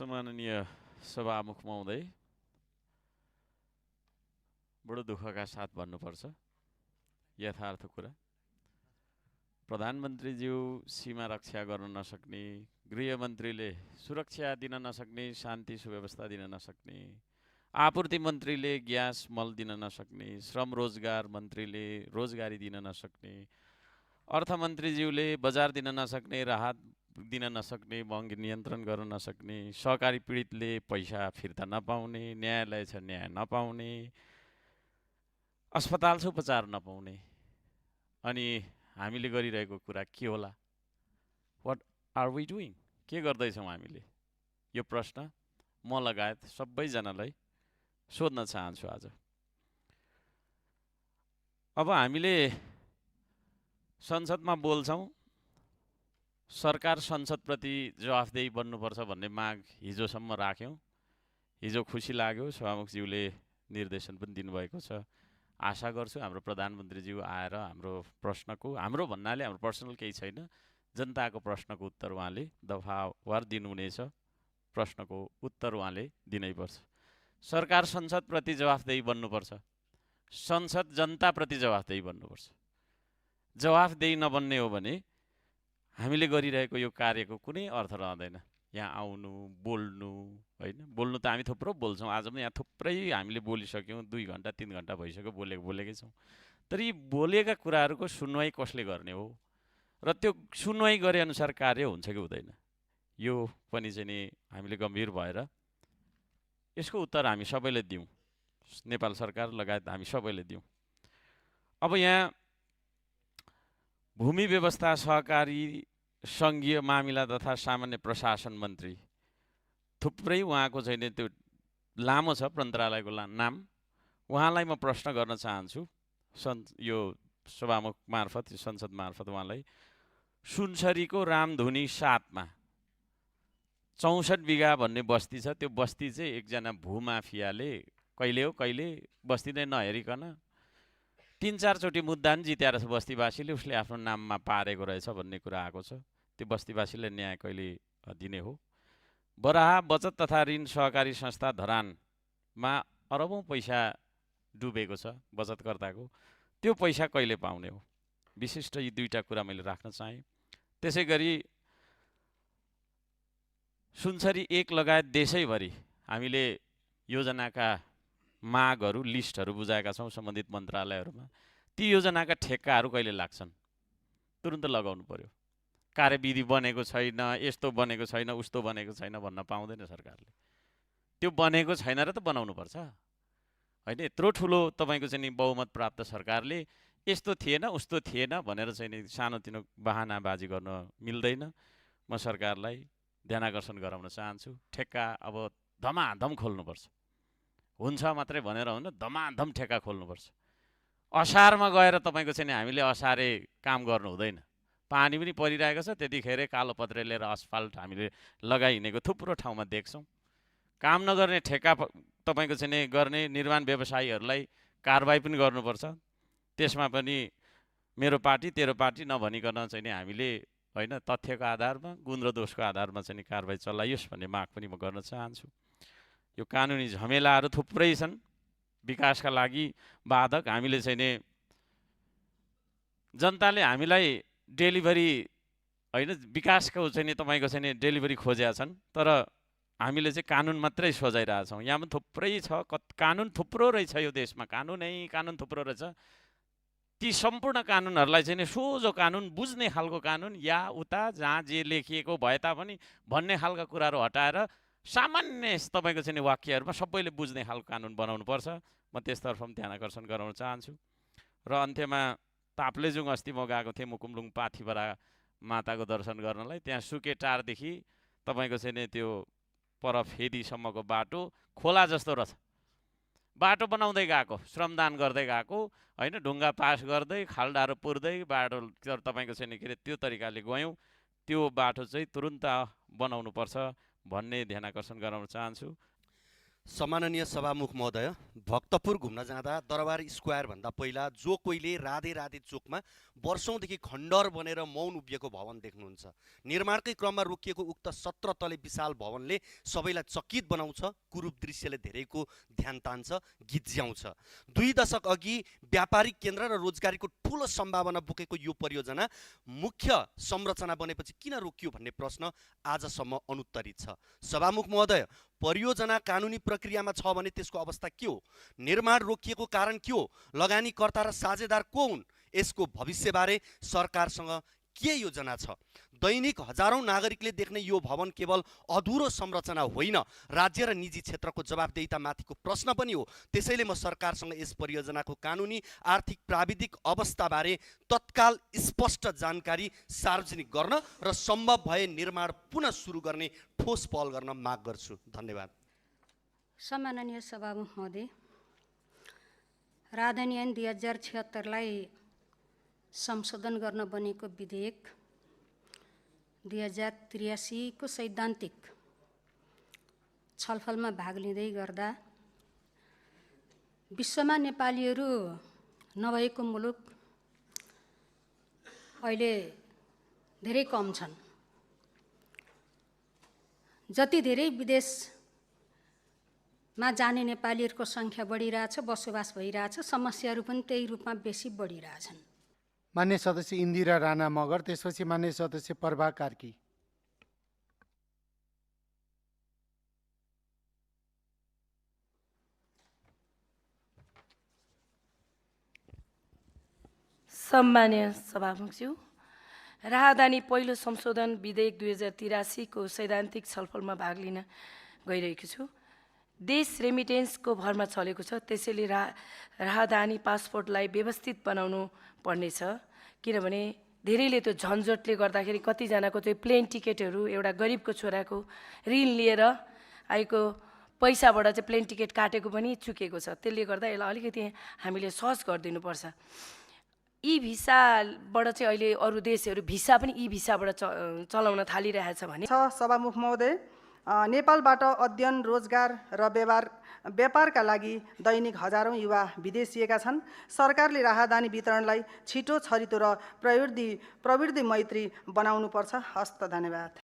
सम्माननीय सभामुख महोदय, बडो दुःखका साथ भन्नुपर्छ यथार्थ कुरा। प्रधानमन्त्रीज्यू सीमा रक्षा गर्न नसक्ने, गृहमन्त्रीले सुरक्षा दिन नसक्ने, शान्ति सुव्यवस्था दिन नसक्ने, आपूर्ति मन्त्रीले ग्यास मल दिन नसक्ने, श्रम रोजगार मन्त्रीले रोजगारी दिन नसक्ने, अर्थमन्त्रीज्यूले बजार दिन नसक्ने, राहत दिन नसक्ने, महँगी नियन्त्रण गर्न नसक्ने, सहकारी पीडितले पैसा फिर्ता नपाउने, न्यायालय छ न्याय नपाउने, अस्पताल छ उपचार नपाउने, अनि हामीले गरिरहेको कुरा के होला? What are we doing? के गर्दैछौँ हामीले? यो प्रश्न म लगायत सबैजनालाई सोध्न चाहन्छु आज। अब हामीले संसदमा बोल्छौँ, सरकार संसदप्रति जवाफदेही बन्नुपर्छ भन्ने माग हिजोसम्म राख्यौँ। हिजो खुसी लाग्यो, सभामुखज्यूले निर्देशन पनि दिनुभएको छ। आशा गर्छु हाम्रो प्रधानमन्त्रीज्यू आएर हाम्रो प्रश्नको, हाम्रो भन्नाले हाम्रो पर्सनल केही छैन, जनताको प्रश्नको उत्तर उहाँले दफावार दिनुहुनेछ। प्रश्नको उत्तर उहाँले दिनैपर्छ। सरकार संसदप्रति जवाफदेही बन्नुपर्छ, संसद जनताप्रति जवाफदेही बन्नुपर्छ। जवाफदेही नबन्ने हो भने हामीले गरिरहेको यो कार्यको कुनै अर्थ रहँदैन। यहाँ आउनु, बोल्नु, होइन? बोल्नु त हामी थुप्रो बोल्छौँ। आज पनि यहाँ थुप्रै हामीले बोलिसक्यौँ, 2 घन्टा 3 घन्टा भइसक्यो बोलेकै छौँ। तर यी बोलेका कुराहरूको सुनवाई कसले गर्ने हो र त्यो सुनवाई गरे अनुसार कार्य हुन्छ कि हुँदैन, यो पनि चाहिँ नि हामीले गम्भीर भएर यसको उत्तर हामी सबैले दिउँ, नेपाल सरकार लगायत हामी सबैले दिउँ। अब यहाँ भूमि व्यवस्था, सहकारी, सङ्घीय मामिला तथा सामान्य प्रशासन मन्त्री थुप्रै उहाँको चाहिँ त्यो लामो छ मन्त्रालयको नाम। उहाँलाई म प्रश्न गर्न चाहन्छु यो सभामुख मार्फत, संसद मार्फत उहाँलाई। सुनसरीको रामधुनी 7 मा 64 बिघा भन्ने बस्ती छ। त्यो बस्ती चाहिँ एकजना भूमाफियाले कहिले हो कहिले बस्ती नै नहेरिकन 3-4 चोटि मुद्दा नि जित्याएर छ बस्तीवासीले, उसले आफ्नो नाममा पारेको रहेछ भन्ने कुरा आएको छ। त्यो बस्तीवासीले न्याय कहिले दिने हो? बराहा बचत तथा ऋण सहकारी संस्था धरानमा अरबौं पैसा डुबेको छ बचतकर्ताको, त्यो पैसा कहिले पाउने हो? विशिष्ट यी 2टा कुरा मैले राख्न चाहेँ। त्यसै गरी सुनसरी 1 लगायत देशैभरि हामीले योजनाका मागहरू, लिस्टहरू बुझाएका छौँ सम्बन्धित मन्त्रालयहरूमा। ती योजनाका ठेक्काहरू कहिले लाग्छन्? तुरुन्त लगाउनु पर्यो। कार्यविधि बनेको छैन, यस्तो बनेको छैन, उस्तो बनेको छैन भन्न पाउँदैन सरकारले। त्यो बनेको छैन र त बनाउनु पर्छ, होइन? यत्रो ठुलो तपाईँको चाहिँ नि बहुमत प्राप्त सरकारले यस्तो थिएन उस्तो थिएन भनेर चाहिँ नि सानोतिनो बहानाबाजी गर्न मिल्दैन। म सरकारलाई ध्यानाकर्षण गराउन चाहन्छु, ठेक्का अब धमाधम खोल्नुपर्छ। हुन्छ मात्रै भनेर हुन, धमाधम ठेक्का खोल्नुपर्छ। असारमा गएर तपाईँको चाहिँ नि हामीले असारे काम गर्नु हुँदैन। पानी पनि परिरहेको छ, त्यतिखेर कालोपत्रे लिएर असफाल्ट हामीले लगाइहिँडेको थुप्रो ठाउँमा देख्छौँ। काम नगर्ने ठेक्का तपाईँको चाहिँ नि गर्ने निर्माण व्यवसायीहरूलाई कारबाही पनि गर्नुपर्छ। त्यसमा पनि मेरो पार्टी तेरो पार्टी नभनिकन चाहिँ नि हामीले, होइन, तथ्यको आधारमा, गुण र दोषको आधारमा चाहिँ नि कारबाही चलाइयोस् भन्ने माग पनि म गर्न चाहन्छु। यो कानुनी झमेलाहरू थुप्रै छन् विकासका लागि बाधक। हामीले चाहिँ नि जनताले हामीलाई डेलिभरी, होइन, विकासको चाहिँ नि तपाईँको चाहिँ नि डेलिभरी खोजेका छन्, तर हामीले चाहिँ कानुन मात्रै सोझाइरहेछौँ। यहाँ पनि थुप्रै छ, कानुन थुप्रो रहेछ यो देशमा, कानुन थुप्रो रहेछ। ती सम्पूर्ण कानुनहरूलाई चाहिँ नि सोझो कानुन, बुझ्ने खालको कानुन, या उता जहाँ जे लेखिएको भए तापनि भन्ने खालका कुराहरू हटाएर सामान्य तपाईँको चाहिँ नि वाक्यहरूमा सबैले बुझ्ने खालको कानुन बनाउनुपर्छ। म त्यसतर्फ पनि ध्यान आकर्षण गराउन चाहन्छु। र अन्त्यमा ताप्लेजुङ अस्ति म गएको थिएँ मुकुमलुङ पाथिभरा माताको दर्शन गर्नलाई। त्यहाँ सुके टारदेखि तपाईँको चाहिँ नि त्यो पर फेदीसम्मको बाटो खोला जस्तो रहेछ। बाटो बनाउँदै गएको, श्रमदान गर्दै गएको, होइन, ढुङ्गा पास गर्दै, खाल्डाहरू पुर्दै बाटो तपाईँको चाहिँ नि के अरे त्यो तरिकाले गयौँ। त्यो बाटो चाहिँ तुरुन्त बनाउनुपर्छ भन्ने ध्यान आकर्षण गराउन चाहन्छु। सम्माननीय सभामुख महोदय, भक्तपुर घुम्न जाँदा दरबार स्क्वायर भन्दा पहिला जो कोहीले राधे राधे चोकमा वर्षौंदेखि खण्डर बनेर मौन उभिएको भवन देख्नुहुन्छ। निर्माणकै क्रममा रोकिएको उक्त 17 तले विशाल भवनले सबैलाई चकित बनाउँछ, कुरूप दृश्यले धेरैको ध्यान तान्छ, गिज्याउँछ। 2 दशक अघि व्यापारिक केन्द्र र रोजगारीको ठूलो सम्भावना बोकेको यो परियोजना मुख्य संरचना बनेपछि किन रोकियो भन्ने प्रश्न आजसम्म अनुत्तरित छ। सभामुख महोदय, परियोजना कानुनी प्रक्रियामा छ भने त्यसको अवस्था के हो? निर्माण रोकिएको कारण के हो? लगानीकर्ता र साझेदार को हुन्? यसको भविष्यबारे सरकारसँग के योजना छ? दैनिक हजारौं नागरिकले देख्ने यो भवन केवल अधुरो संरचना होइन, राज्य र निजी क्षेत्रको जवाबदेहिता माथिको प्रश्न पनि हो। त्यसैले म सरकारसँग यस परियोजनाको कानुनी, आर्थिक, प्राविधिक अवस्थाबारे तत्काल स्पष्ट जानकारी सार्वजनिक गर्न र सम्भव भए निर्माण पुनः सुरु गर्ने ठोस पहल गर्न माग गर्छु। धन्यवाद। सम्माननीय सभामुख महोदय, राजधानी ऐन 2076लाई संशोधन गर्न बनेको विधेयक 2083 को सैद्धान्तिक छलफलमा भाग लिँदै गर्दा विश्वमा नेपालीहरू नभएको मुलुक अहिले धेरै कम छन्। जति धेरै विदेशमा जाने नेपालीहरूको सङ्ख्या बढिरहेछ, बसोबास भइरहेछ, समस्याहरू पनि त्यही रूपमा बेसी बढिरहेछन्। मान्य सदस्य इन्दिरा राणा मगर, त्यसपछि मान्य सदस्य प्रभा कार्की। सम्मान्य सभामुखज्यू, राहदानी पहिलो संशोधन विधेयक 2083 को सैद्धान्तिक छलफलमा भाग लिन गइरहेको छु। देश रेमिटेन्सको भरमा चलेको छ, त्यसैले राहदानी पासपोर्टलाई व्यवस्थित बनाउनु पर्नेछ। किनभने धेरैले त्यो झन्झटले गर्दाखेरि कतिजनाको चाहिँ प्लेन टिकटहरू एउटा गरिबको छोराको ऋण लिएर आएको पैसाबाट चाहिँ प्लेन टिकट काटेको पनि चुकेको छ। त्यसले गर्दा यसलाई अलिकति हामीले सहज गरिदिनुपर्छ। ई भिसाबाट चाहिँ अहिले अरू देशहरू भिसा पनि ई भिसाबाट चलाउन थालिरहेछ भने सभामुख महोदय, नेपालबाट अध्ययन, रोजगार र व्यापारका लागि दैनिक हजारौं युवा विदेशिएका छन्। सरकारले राहदानी वितरणलाई छिटो, छरितो र प्रवृत्ति मैत्री बनाउनुपर्छ। हस्त। धन्यवाद।